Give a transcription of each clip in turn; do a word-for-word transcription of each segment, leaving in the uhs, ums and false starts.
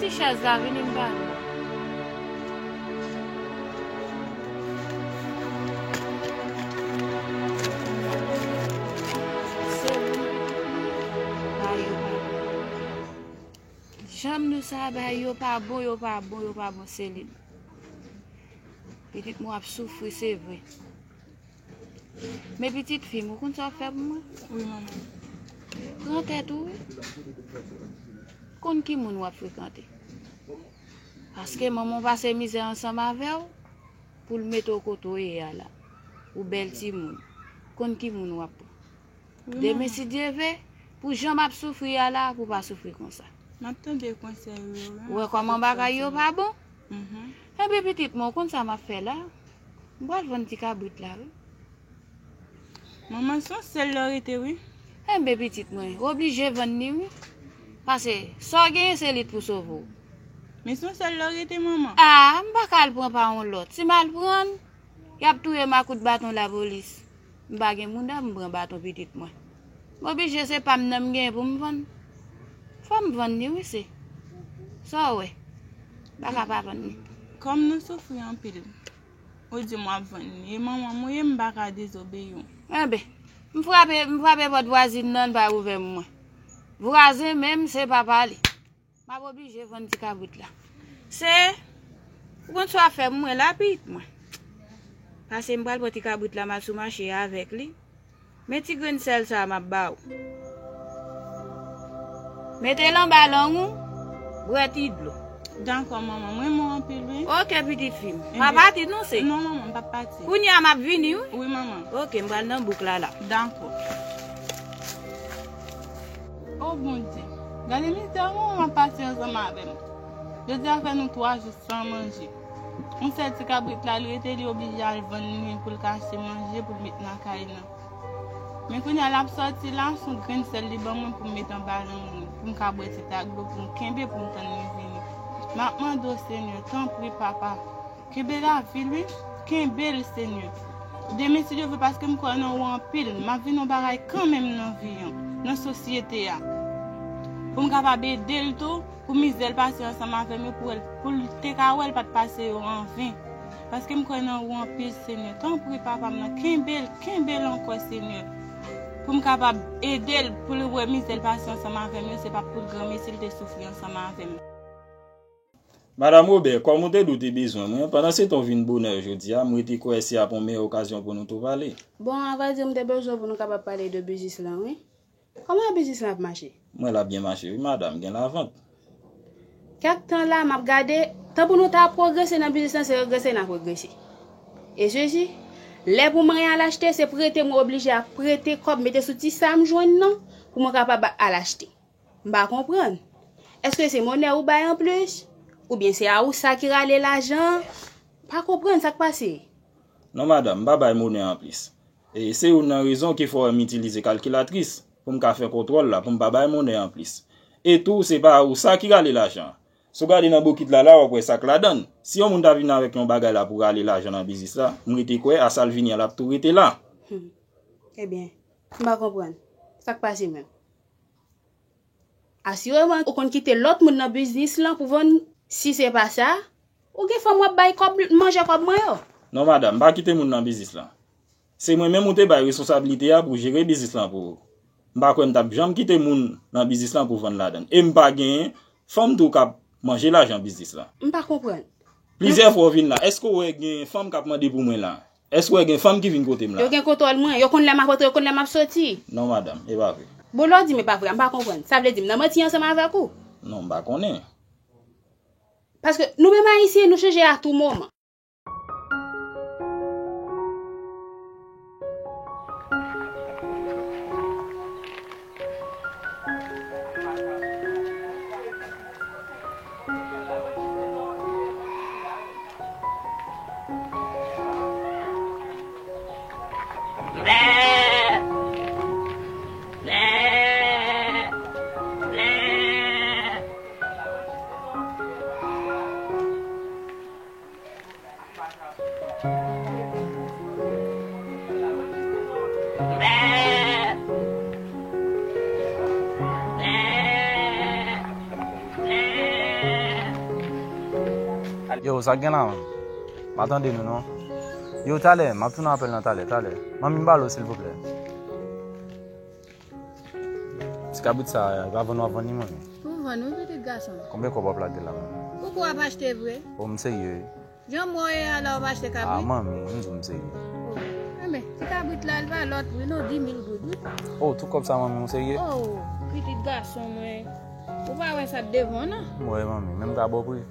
Ti chèz la, vini m pale. Selin, bagay yo pa bon. Jan m di w sa, bagay yo pa bon, yo pa bon, yo pa bon, Selin. Pitit mwen ap soufri, se vre. Men pitit fi m, ou konn sa w ap fè pou mwen? Wi, manman. Pran tèt ou, wi. Konn ki moun w ap frekante. Paske manman w pase mizè ansanm avè w pou l mete w kote w ye a la. Ou bèl timoun. Konn ki moun w ap pran. Wi, demen, manman, si Dye vle, pou jan m ap soufri a la, pou w pa soufri konsa. M ap tande konsèy ou yo, wi. Ou wè kòman bagay yo pa bon? Mhm. Enben, pitit mwen, ou konn sa m ap fè la? M pral vann ti kabrit la, wi. Manman, se yon sèl lè w rete, wi. Enben, pitit mwen, ou oblije vann li, wi. Paske, sa w genyen, se li t pou sove w. Men se yon sèl lè w rete, manman. A, m pa ka al pran pa yon lòt. Si m al pran l, y ap touye m a kout baton lapolis. M pa gen mouda pou m pran baton pitit mwen. M oblije, se pa m nan m genyen pou m vann. Fò m vann li, wi, se. Sa w wè? M pa ka pa vann li. Kòm nou soufri anpil, ou di m w ap vann li. E manman m ou ye, m pa ka dezobeyi w. Enben, m frape, m frape pòt vwazin nan, l pa ouvè mwen. Vwazen menm, se papa li. M ap oblije vann ti kabrit la. Se, ou konn sa w ap fè pou mwen la, pitit mwen. Pase m pral pran ti kabrit la, m al sou mache avèk li. Men ti grenn sèl sa a m ap ba ou. Mete l anba lang ou, bwè ti dlo. Dakò, manman, m renmen w anpil, wi. Oke, pitit fi m. Enben, pa pati non, se. Non, manman, m p ap pati. Kounye a m ap vini, wi. Wi, manman. Oke, m pral nan bouk la, la. Dakò. O Bondye, gade mizè manman m ap pase ansanm avè m. Jodi a fè nou twa jou san manje. Yon sèl ti kabrit la, l rete, li oblije al vann li pou l ka achte manje pou l met nan kay nan. Men kounye a, l ap sòti la, se yon grenn sèl li ban mwen pou m met anba lang mwen, pou m ka bwè ti tak dlo, pou m kenbe, pou m tann li vini. M ap mande w, Senyè, tanpri, papa, kenbe lavi l, wi. Kenbe l, Senyè. Demen, si Dye vle, paske m kwè nan ou anpil, m ap vin yon bagay kanmenm nan vi an, nan sosyete a. Pou m kapab ede l tou, pou mizè l pase ansanm avè m yo, pou l, pou l te ka wè l pa t pase yo anven. Paske m kwè nan ou anpil, Senyè. Tanpri, papa m nan, kenbe l, kenbe l ankò, Senyè. Pou m kapab ede l, pou l wè mizè l pase ansanm avè m yo, se pa pou l granmesi l te soufri ansanm avè m. Madanm Wobè, kòm ou te di w te bezwen mwen, pandansetan w vin bonè jodi a, m rete kwè se ap yon meyè okazyon pou nou tou pale. Bon, avrèdi, m te bezwen pou nou kapab pale de biznis lan, wi. Kòman biznis lan ap mache? M wè l ap byen mache, wi, madanm, gen lavant. Kèk tan la, m ap gade, tan pou nou ta pwogrese nan biznis lan, se regrese n ap regrese. E sesi, lè pou mwen al achte, se prete, mwen oblije ap prete kòb, mete sou ti sa m jwenn nan, pou mwen kapab al achte. M pa konprann. Èske se monè ou bay anplis? Oubyen se a ou sa ki rale lajan? Pa konprann sa k pase. Non, madanm, m pa bay monè anplis. E se youn nan rezon ki fè w wè m itilize kalkilatris pou m ka fè kontwòl la, pou m pa bay monè anplis. E tou, se pa a ou sa ki rale lajan. Si w gade nan bokit la, la, w ap wè sa k ladan l. Si yon moun ta vin avèk yon bagay la pou rale lajan nan biznis la, m rete kwè a sa l vini an, l ap tou rete la. Hmm. Ebyen, m pa konprann. Sa k pase menm? Asireman, ou konn kite lòt moun nan biznis lan pou vann. Si se pa sa, ou gen fanm w ap bay kòb, manje kòb mwen yo. Non, madanm, m pa kite moun nan biznis lan. Se mwen menm ou te bay responsablite a pou jere biznis lan pou ou. M pa kwè m t ap janm kite moun nan biznis lan pou vann ladan l. E m pa gen fanm tou k ap manje lajan biznis lan. M pa konprann. Plizyè fwa w vin la, èske w wè gen fanm k ap mande pou mwen la? Èske w wè gen fanm ki vin kote m la? Yo gen kontwòl mwen, yo konn lè m ap rantre, yo konn lè m ap soti. Non, madanm, e pa vre. Bon, lè w di m e pa vre a, m pa konprann. Sa vle di m nan manti ansanm avèk ou? Non, m pa konnen. Paske nou menm Ayisyen, nou chanje a tou moman. Yo, sa k gen la menm? M pa tande nou non. Yo, talè, m ap tounen apèl nan talè, talè. Manmi, m ba l ou silvouplè. Ti kabrit sa, pa vann w ap vann li, manmi? Pou m vann wi, pitit gason. Konbyen kòb w ap lage la, manmi? Pouki w ap achte vre? O, m serye wi. Jan m wè w ye a la, w ap achte kabrit? A, manmi, m di w m serye. O, enben, ti kabrit la, li pa lòt pri non, di mil goud wi. O, tout kòb sa, manmi, w serye? O, pitit gason mwen. Ou pa wè sa devan w non? M wè, manmi, men m ka ba w pri.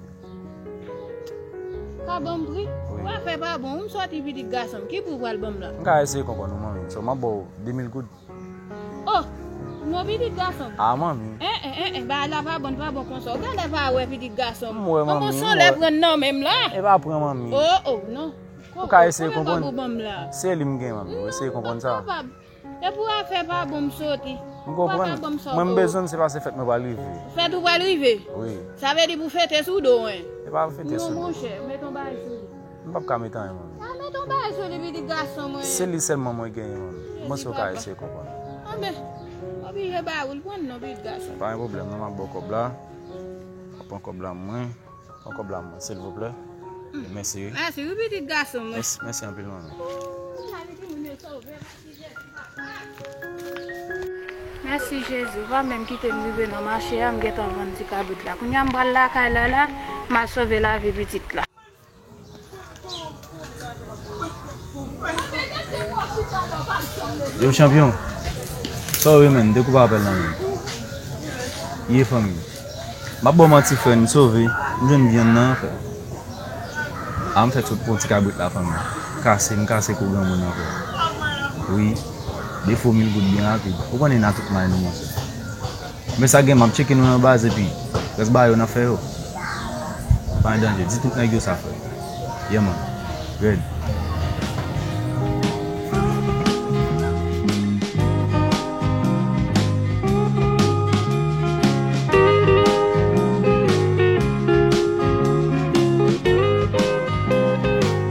Ka ban m pri? Wi. Ou afè pa bon, m sòti pitit gason m. Ki pri w pral ban m la? M ka eseye konprann ou, manmi. So, m ap ba w de mil goud. O! Non, pitit gason m. A, manmi. En, en, en, en, bagay la pa bon, pa bon konsa. Ou genlè pa wè pitit gason m. M wè, manmi, m wè. Kòman son lè pran nan men m la? E pa pran, manmi. O, o, non. Ou ka eseye konprann. Konbyen kòb ou ban m la? Se li m gen, manmi. Ou eseye konprann sa. M pa kapab. Depi w afè pa bon, m soti. M konprann. Ou pa ka ban m sa w ba w. Mwen, m bezwen l, se paske fèt mwen pral rive. Fèt ou pral rive? Wi. Sa vle di pou fete sou do w, en? E pa fete sou do. Non, monchè, met yon bagay sou li. M p ap ka met anyen, manmi. Pa met yon bagay sou li, pitit gason mwen. Se li sèlman mwen genyen, manmi. M panse w ka eseye konprann. Anben, oblije ba ou l pran non, pitit gason. Pa gen pwoblèm, non, m ap ba w kòb la. M ap pran kòb la, mwen. Pran kòb la, mwen, silvouplè. E mèsi, wi. Mèsi, wi, pitit gason mwen. Mèsi, mèsi anpil, manmi. Mèsi, Jezi. Ou pa menm kite m rive nan mache a, m gentan vann ti kabrit la. Kounye a, m pral lakay la, la, m al sove lavi pitit la. Yo, chanpyon. Sorry, man. Dekoupe apèl la, man. Ye, fanmi. M ap ba w manti, frè, m sove. M jwenn vyann nan, frè. A, m fèk sot pran ti kabrit la, fanmi. M kase, m kase kou granmoun nan, frè. Wi. De fo mil goud byen rapid. Ou konnen n a tout may nou, monchè. Men sa gen, m ap tcheke nou nan baz epi rès bagay yo n ap fè yo. Pa gen danje, di tout nèg yo sa, frè. Yeah, man. Red.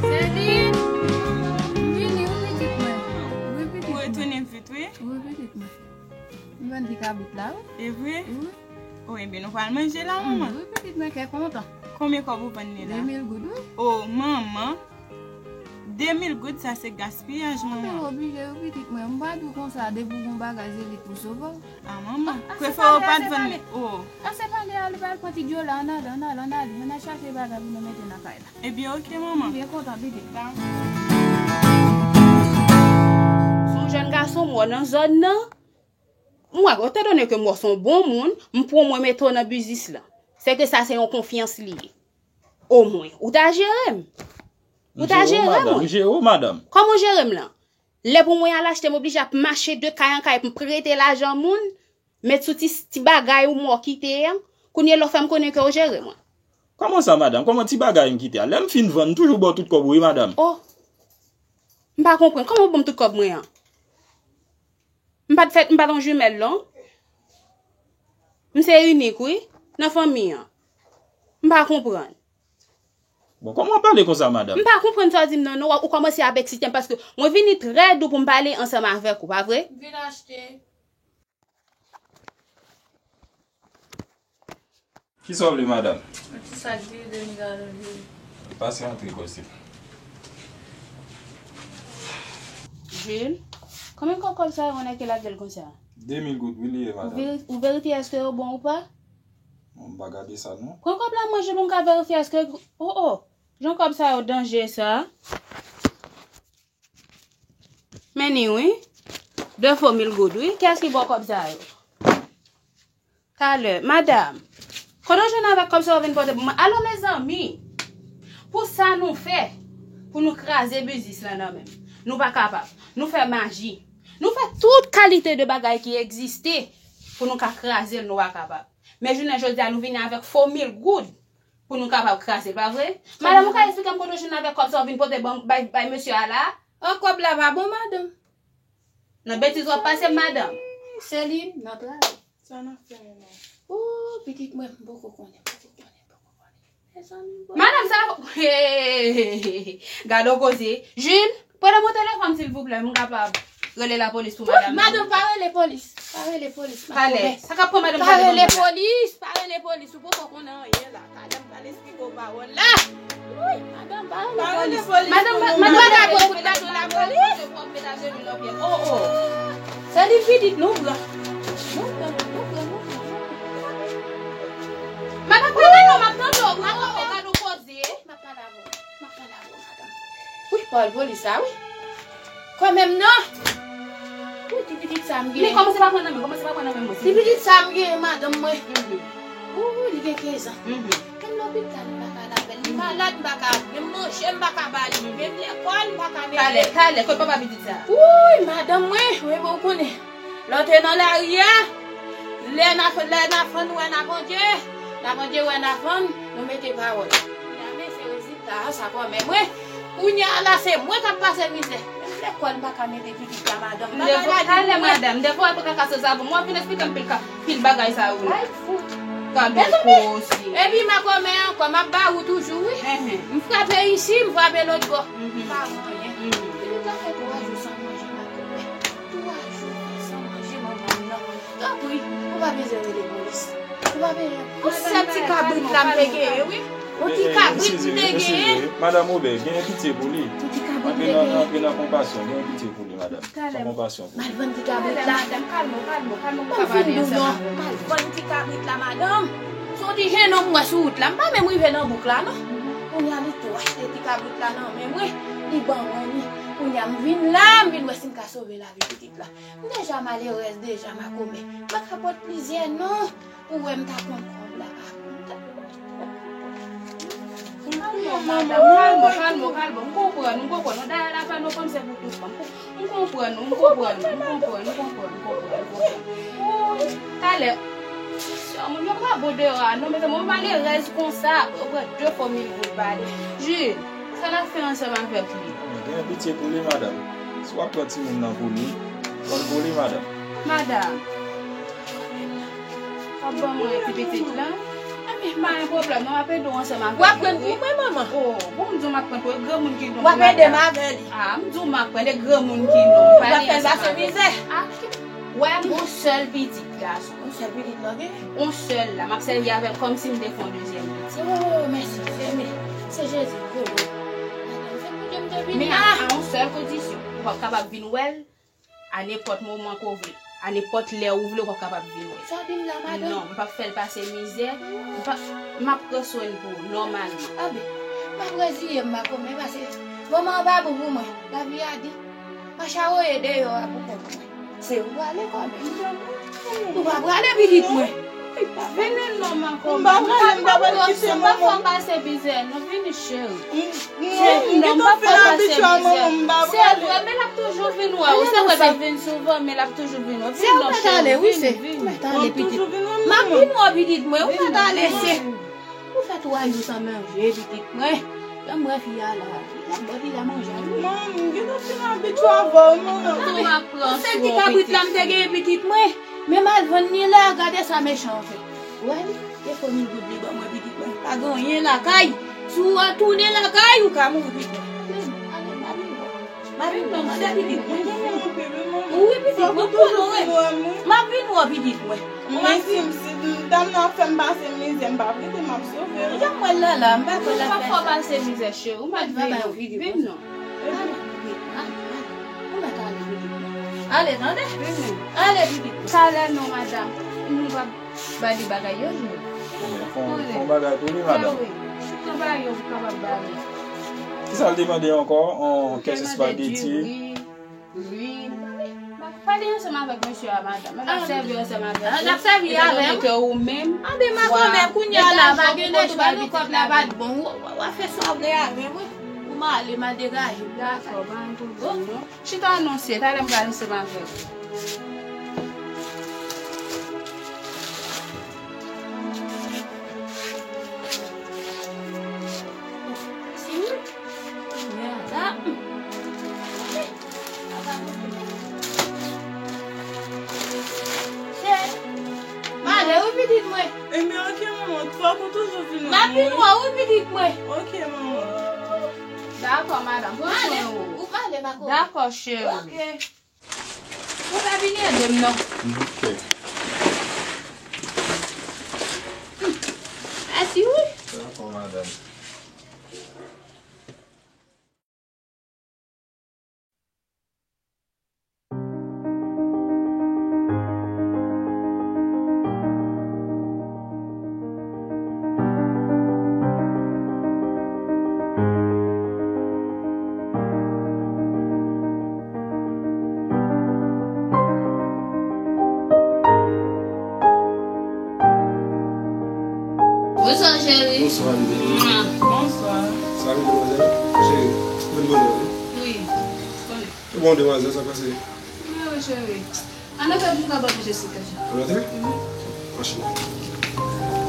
Celine, m vini wi, pitit mwen. Wi, pitit mwen. Ou retounen vit, wi. Wi, pitit mwen. M vann ti kabrit la, wi. E vre? Wi. O, ebyen, nou pral manje la, manman. Wi, pitit mwen, kè kontan. Konbyen kòb ou vann li la? De mil goud, wi. O, manman. De mil goud, sa se gaspiyaj, manman. Mwen oblije, wi, pitit mwen. M pa di w konsa, depi w gon bagay, se li k pou sove w. A, manman. Prefere w pa t vann li. O. Ase pale a, li pral pran ti djo la, ann ale, ann ale, ann ale. Ann al chache bagay pou nou mete nan kay la. Ebyen, oke, manman. M byen kontan, pitit. Se yon jèn gason, m wè w nan zòn nan. M wè, etan done ke m wè w se yon bon moun, m pran w mwen mete w nan biznis lan. Se ke sa se yon konfyans li ye. Omwen, ou ta jere m. Ou ta jere mwen. M jere w, madanm. Kòman w jere m lan? Lè pou mwen al achte, m oblije ap mache de kay an kay pou m prete lajan moun, met sou ti, ti bagay ou mò kite an. Kounye lè w fè m konnen ke w jere mwen. Kòman sa, madanm? Kòman ti bagay m kite a? Lè m fin vann, m toujou ba w tout kòb ou, wi, madanm. O! M pa konprann. Kòman w ban m tout kòb mwen an? M pa t fèt, m pa t yon jimèl, non. M se inik, wi, nan fanmi an. M pa konprann. Bon, kòman w ap pale konsa, madanm? M pa konprann sa w di m nan, non. Ou kòmanse ap eksite m paske mwen vini trè dou pou m pale ansanm avèk ou, pa vre? Vin achte. Kisa w vle, madanm? Yon ti sak diri, demi galon diri. Pase antre, kòse. Jules, konbyen kòb, kòb sa yo, nèg ki lage l konsa? De mil goud, wi, li ye, madanm. Ou veri-, ou verifye èske yo bon ou pa? Bon, m pa gade sa, non. Pran kòb la, manje pou m ka verifye èske, o, o, jan kòb sa yo danje sa. Men ni wi. De fo mil goud wi. Kiyès ki ba w kòb sa yo? Talè, madanm. Kote w jwenn avèk kòb sa yo vin pote pou mwen? Alò, mezanmi. Pou sa nou fè, pou nou kraze biznis lan nan menm. Nou pa kapab. Nou fè maji. Nou fè tout kalite de bagay ki egziste pou nou ka kraze l, nou pa kapab. Men jounen jodi a, nou vini avèk fo mil goud. Pou nou kapab kraze l, pa vre? Madanm, ou ka eksplike m kote w jwenn avèk kòb sa w vin pote ban, bay, bay mesye a la? An, kòb la pa bon, madanm. Nan betiz w ap pase m, madanm. Selin, nan travay. Sa n ap fè menm? O, pitit mwen, m poko konnen, poko konnen, poko konnen. Mezanmi, bon. Madanm, sa, hey, gade yon koze. Jules, prete m yon telefòn, silvouplè, m kapab. Rele lapolis pou madanm nan. Madanm, pa rele polis. Pa rele polis, makomè. Talè, sa k ap pran madanm nan devan mwen la? Pa rele polis, pa rele polis. Ou poko konnen anyen la. Talè m pral eksplike w pawòl la. Wi, madanm, pa rele polis. Madanm, madanm, pa rele polis. Oh, oh. Se li pitit nou pran. Nou pran, nou pran, nou pran. Madanm, pa rele non, m ap tande w. Madanm, gade w koze. M ap pale avè w. M ap pale avè w, madanm. Wi, pawòl polis sa, wi. Kanmenm non. Wi, ti pitit sa m genyen. Men kòmanse pa pran nan men, kòmanse pa pran nan men mwen, silvouplè. Ti pitit sa m genyen, madanm mwen. Mhm. Wi, li gen kenz an. Mhm. Menm lopital, m pa ka al avè l. Li malad, m pa ka, menm manje, m pa ka ba li. Menm lekòl, m pa ka mete l. Talè, talè, kote papa pitit sa? Wi, madanm mwen, wi, bon, ou konnen. Lè w te nan lari a, lè n a, lè n a fann, nou wè n a manje, n a manje, wè n a fann, nou mete pawòl. Kounye a, men se rezilta a, sa kòmè mwen. Kounye a la, se mwen k ap pase mizè. Menm lekòl, m pa ka mete pitit la, madanm. M pa ka lage pou mwen. Talè, madanm, devan w ap kaka sou sa pou mwen, w ap vin eksplike m pil ka, pil bagay sa yo. Ay, fout. Gade koze. Epi, makomè ankò, m ap ba ou toujou, wi. Enhen. M frape isi, m frape lòt bò. Mhm. Pa anyen. Mhm. Epi, sa fè twa jou san manje, makomè. Twa jou san manje manman m nan. Tanpri, ou pa bezwen rele polis. Ou pa bezwen. Yon sèl ti kabrit la m te genyen, wi. Yon ti kabrit m te genyen. Madanm Obè, genyen pitye pou li. Yon ti kabrit m te genyen. Antre nan, antre nan konpasyon, genyen pitye pou li, madanm. Fè konpasyon pou li. M al vann ti kabrit la. Madanm, kalme w, kalme w, kalme w, m pa vin dou non. M al vann ti kabrit la, madanm. Se yon ti jenòm m wè sou wout la. M pa menm rive nan bouk la, non. Kounye a li tou achte ti kabrit la nan men mwen. Li ban mwen li. Kounye a m vin la, m vin wè si m ka sove lavi pitit la. M deja malerèz deja, makomè. Mwen ka pot plizyè non pou wè m ta konn kòb la pa konn. Kalme w, madanm, kalme w, kalme w, kalme w. M konprann, m konprann. Dayè, lapenn ou fanm se pou tout fanm. M konprann ou, m konprann ou, m konprann, m konprann, m konprann, m konprann. Woy, talè. Sè moun yo pa bon deyò a non, mezanmi, ou malerèz konsa, ou pran de fanmi pou l pale. Jules, sa n ap fè ansanm avèk li? Gen pitye pou li, madanm. Si w ap pran timoun nan pou li, pran l pou li, madanm. Madanm, w ap ban mwen ti pitit lan? Ebyen, pa gen pwoblèm, non, m ap ede w ansanm avèk li, wi. W ap pran pou mwen, manman? Oh, bon, m di w m ap pran pou granmoun ki non. W ap ede m avè li? Ah, m di w m ap pran, e granmoun ki non. W ap fè l pase mizè? Ah, wè, m gon sèl pitit gason. Yon sèl pitit la w gen? Yon sèl la. M ap sèvi avè l kòmsi m te fè yon dezyèm pitit. Oh, mèsi, Seyè. Se Jezi, oh, oh. Madanm, se pou Dye m te vin la. Men a, a yon sèl kondisyon. Ou p ap kapab vin wè l a nenpòt moman ke w vle. A nenpòt lè ou vle, ou p ap kapab vin wè l. Sa w di m la, madanm? Non, m p ap fè l pase mizè. M p ap, m ap pran swen l pou ou, nòmalman. Anben, m ap reziye m, makomè, paske moman an pa bon pou mwen. Lavi a di. Mache a woye deyò a pou kont mwen. Se ou prale kòmè. Ou pa prale pitit mwen. Vini non, makomè. M pa prale, m pa prale kite manman. M pa fè w pase mizè non, vini cheri. Vini non, m pa fè w pase mizè. Se vre, men l ap toujou vin wè w. Se vre, l ap vin souvan, men l ap toujou vin wè w. Vini non, cheri, vini, vini. M ap toujou vin wè manman. M ap vin wè pitit mwen, ou pa ta lese. Ou fè twa jou san manje, pitit mwen. Jan m wè fi a la, l ap ba w pil a manje a tou. Manman, m gentan fin abitye avè w, manman. M di w m ap pran sou w, pitit. Se ti kabrit la m te genyen, pitit mwen. Men m al vann li la, gade sa mechan an fè. Ou wè li? E fò nou goud li ban mwen, pitit mwen. Pa gen anyen lakay. Si w al tounen lakay, ou ka mouri, pitit mwen. Ale, ale, ale, ale. M ap vin wè w, se pitit mwen. Wi, pitit mwen, m konnen w. M ap vin wè w, pitit mwen. Men si, si dam nan ap fè m pase mizè, m p ap rete, m ap sove l. Jan m wè l la la, m pa kwè l ap fè sa. Ou pa fè w pase mizè, cheri. Ou mèt vini. Vin non. Ou mèt ale, pitit mwen. Ale, tande? Vini. Ale, pitit mwen. Talè non, madanm. Nou va Ba li bagay yo jwe. Fon, fon bagay pou li, madanm. Wi. Tout travay yo pou kapab ba li. Kisa l te mande ankò? On kès espageti. Wi. Pale ansanm avèk mesye a, madanm. L ap sèvi ansanm avèk ou. L ap sèvi avè m. Etan done ke ou menm, anben, makomè, kounye a la, pa gen lechwa, non, kòb la pa t bon. W a fè sa w vle avè m, wi. Pou m ale, m al degaje m. Dakò, pa gen pwoblèm, non. Chita non, sye, talè m pral ansanm avè w. Sye, m ale wi, pitit mwen. Ebyen, oke, manman, fòk ou toujou vin wè m. M ap vin wè w wi, pitit mwen. Oke, manman. Dakò, madanm, pran swen ou. Ou pale, makomè. Dakò, cheri. Oke. Ou pa vin ede m non. Ok. Mèsi wi. Dakò, madanm. Bonswa, cheri. Bonswa, bebe. Mwa. Bonswa. Sa va, demwazèl? Cheri, vin bonè, wi. Wi, konnen. Bon, demwazèl, sa pase? Mwen, wi, cheri. Ann antre pou m ka ba w manje sou kèk jan. Ann antre? Mhm. Ancheni.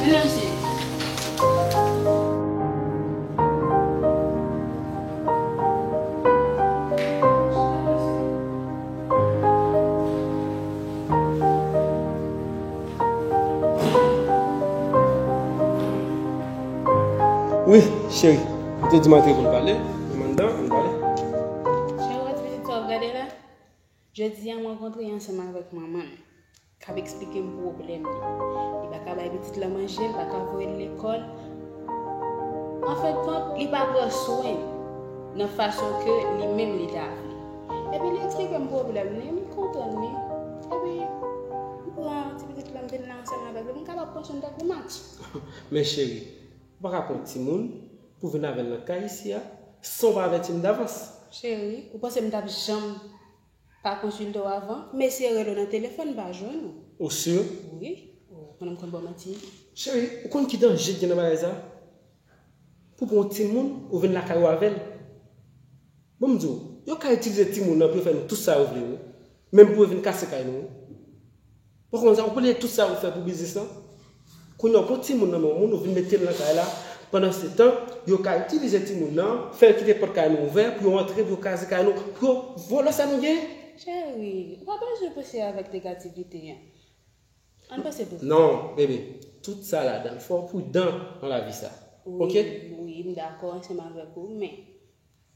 Mèsi. Wi, cheri. Ou te di m antre pou n pale. Ann anndan, ann pale. Cheri, wè ti pitit sa w ap gade la? Jodi a, m rankontre ansanm avèk manman l, k ap eksplike m pwoblèm li. Li pa ka bay pitit lan manje, li pa ka voye l lekòl. Anfendkont, li pa pran swen l nan fason ke li menm li ta vle. Epi li eksplike m pwoblèm li, m konprann li. Epi, m pran ti pitit lan, m vin la ansanm avèk li, pou m kapab pran swen tèt li, Max. Men cheri, ou pa ka pran timoun pou vin avè l nan kay isi a, san w pa avèti m davans. Cheri, ou panse m t ap janm pa konsilte w avan? M eseye rele w nan telefòn, m pa jwenn ou. Ou si? Wi. Ou konnen m konn ba w manti. Cheri, ou konn ki danje k gen nan bagay sa? Pou pran yon timoun, ou vin lakay ou avè l. Bon, m di w, yo ka itilize timoun nan pou yo fè nou tout sa yo vle, wi. Menm pou yo vin kase kay nou, wi. Ou konn sa, ou konn tout sa ou fè pou biznis lan? Kounye a, ou pran timoun nan men yon moun, ou vin mete l nan kay la. Pandansetan, yo ka itilize timoun nan, fè yo kite pòt kay nou ouvè, pou yo antre, pou yo kraze kay nou, pou yo vòlò sa nou genyen. Cheri, ou pa bezwen panse avèk negativite an. Ann panse pozitif. Non, bebe, tout sa ladan l, fò w pridan nan lavi sa. Wi, oke? Wi, m dakò ansanm avèk ou, men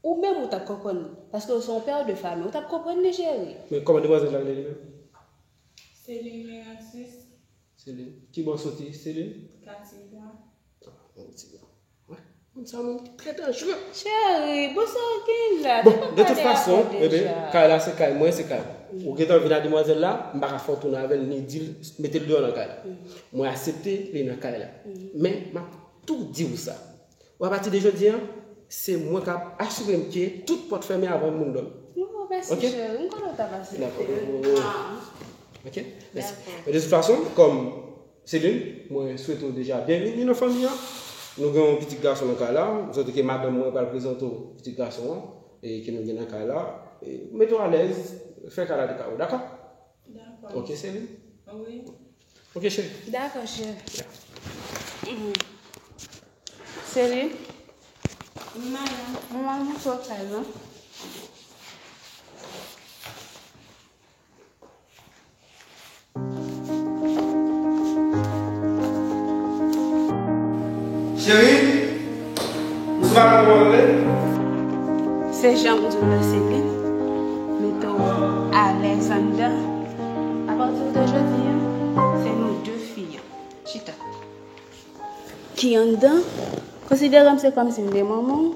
ou menm ou t ap konprann li, paske w se yon pè de fanmi, ou t ap konprann li, cheri. Men kòman demwazèl la rele li menm? Celine Meransis. Celine. Ki bò w soti, Celine? Kativa. Ah, yon ti bò. Wè, moun sa, moun ki trè danjere. Cheri, bon, sa w gen la? Bon, de tout fason, bebe, kay la se kay mwen, se kay ou. Ou gentan vin ak demwazèl la, m pa ka fè w tounen avè l, ni di l, mete l deyò nan kay la. Mwen aksepte li nan kay la. Men, m ap tou di w sa. Ou, apati de jodi a, se mwen k ap asire m ke tout pòt fèmen avan moun dòmi. Non, mèsi, cheri. M konnen w t ap aksepte. Dakò. Ah. Ok? Mèsi. Dakò. Men de tout fason, kòm Celine, mwen swete w deja byenvini nan fanmi an. Nou gen yon pitit gason nan kay la. M swete ke madanm mwen pral prezante w pitit gason an, e ke nou gen nan kay la. E mete w alèz, fè kay la de kay ou, dakò? Dakò. Ok, Celine? Wi. Ok, cheri. Dakò, cheri. Ya. Mhm. Celine? Wi, manman. Manman, mwen sot kay la. Cheri, ou sou pa nan mwen? Se jan m di w la, Celine, mete w alèz anndan. Apati de jodi a, se nou de fi an. Chita. Ki anndan, konsidere m se kòmsi m te manman w,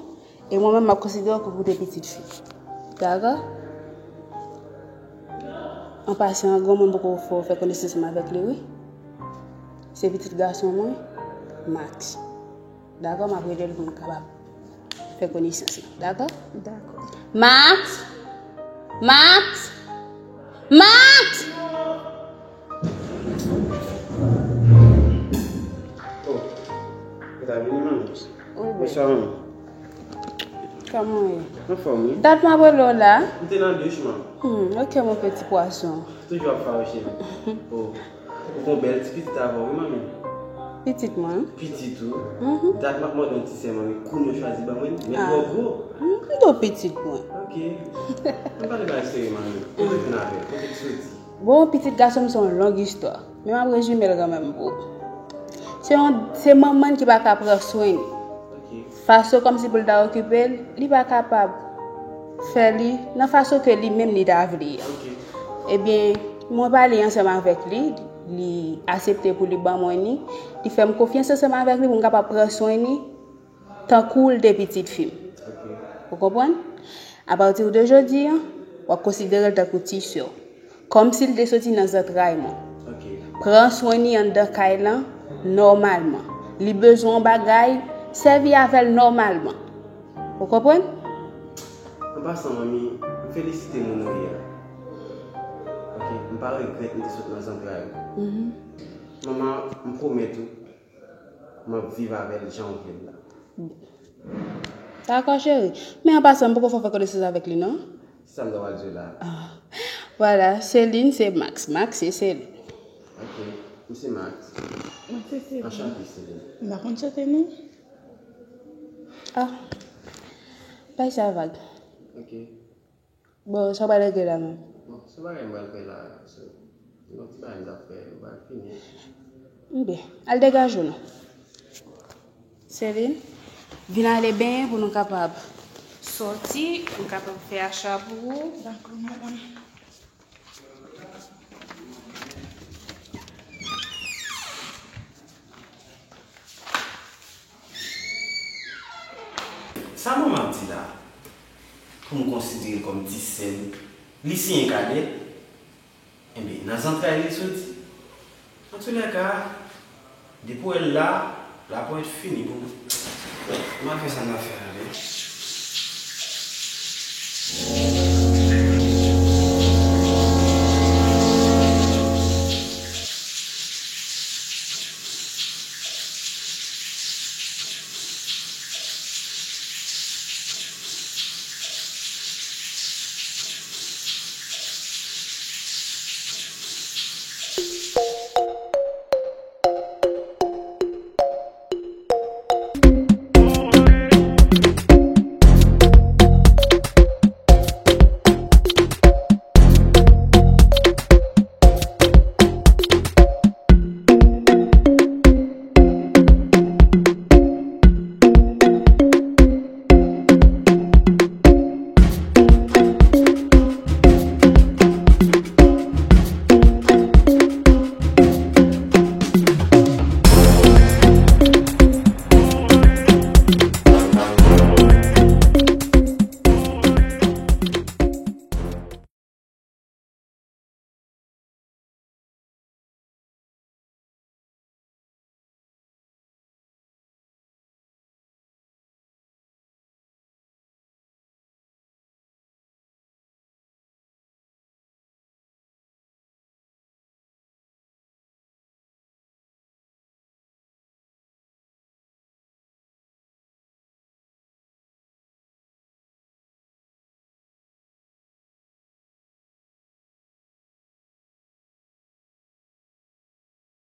e mwen menm m ap konsidere w kòm ou te pitit fi. Dakò? An pasan, granmoun poko fè w fè konesans ansanm avèk li, wi. Se pitit gason mwen, Max. Dakò, m ap rele l pou m kapab fè konesans li. Dakò? Dakò. Max! Max! Max! Oh, ou ta vini, manmi? Wi, bebe. Bonswa, manmi. Kòman w ye? Anfòm, wi. Dat m ap rele w la. M te nan douch, manmi. Hmm, ok, mon petit poisson. Toujou ap fawouche m. Oh, ou gon bèl ti pitit avè w, wi, manmi. Pitit mwen? Pitit ou. Mhm. Dat m ap mande yon ti sè, manmi. Kounye a w chwazi ban mwen, men twò gwo. Hmm, m tou pitit mwen. Ok. M pale bagay serye, manmi. Kote w vin avè l? Kote l soti? Bon, pitit gason m se yon long istwa, men m ap rezime l kanmenm pou ou. Se yon, se manman l ki pa ka pran swen li. Ok. Fason kòmsi pou l ta okipe l, li pa kapab fè li nan fason ke li menm li ta vle a. Ok. Ebyen, mwen pale ansanm avèk li, li aksepte pou li ban mwen ni, li fè m konfyans ansanm avèk li pou m kapab pran swen ni tankou l te pitit fi m. Ou konprann? Apati de jodi a, w ap konsidere l tankou ti sè w. Kòmsi l te soti nan zantray mwen. Pran swen ni anndan kay lan nòmalman. Li bezwen yon bagay, sèvi avè l nòmalman. Ou konprann? An pasan, manmi, m felisite moun ou ye a. Ok, m pa regrèt m te sot nan zantray ou. Manman, m pwomèt ou, m ap viv avè l jan w vle l la. Dakò, cheri. Men an pasan, m poko fè konesans avèk li, non? Sa m ta pral di w la. Ah. Vwala, Celine se Max, Max se Celine. Ok, m se Max. Mwen se Celine. Anchante, Celine. M pa konn chante, non. Ah. Bay sa vag. Ok. Bon, sa w pral regle la menm? Bon, se yon bagay m pral fè la, so, se yon ti bagay m t ap fè, m pral fini. Byen, al degaje w non. Celine, vin ale benyen pou nou kapab sòti, nou kapab fè acha pou ou. Dakò, madanm. Sa manman ap di la, pou m konsidere l kòm ti sè m, li siyen kadè? Enben, nan zantray li soti. Antoulèka, depi w wè l la, la pou fini pou mwen. M al fè sa m ap fè a, ale.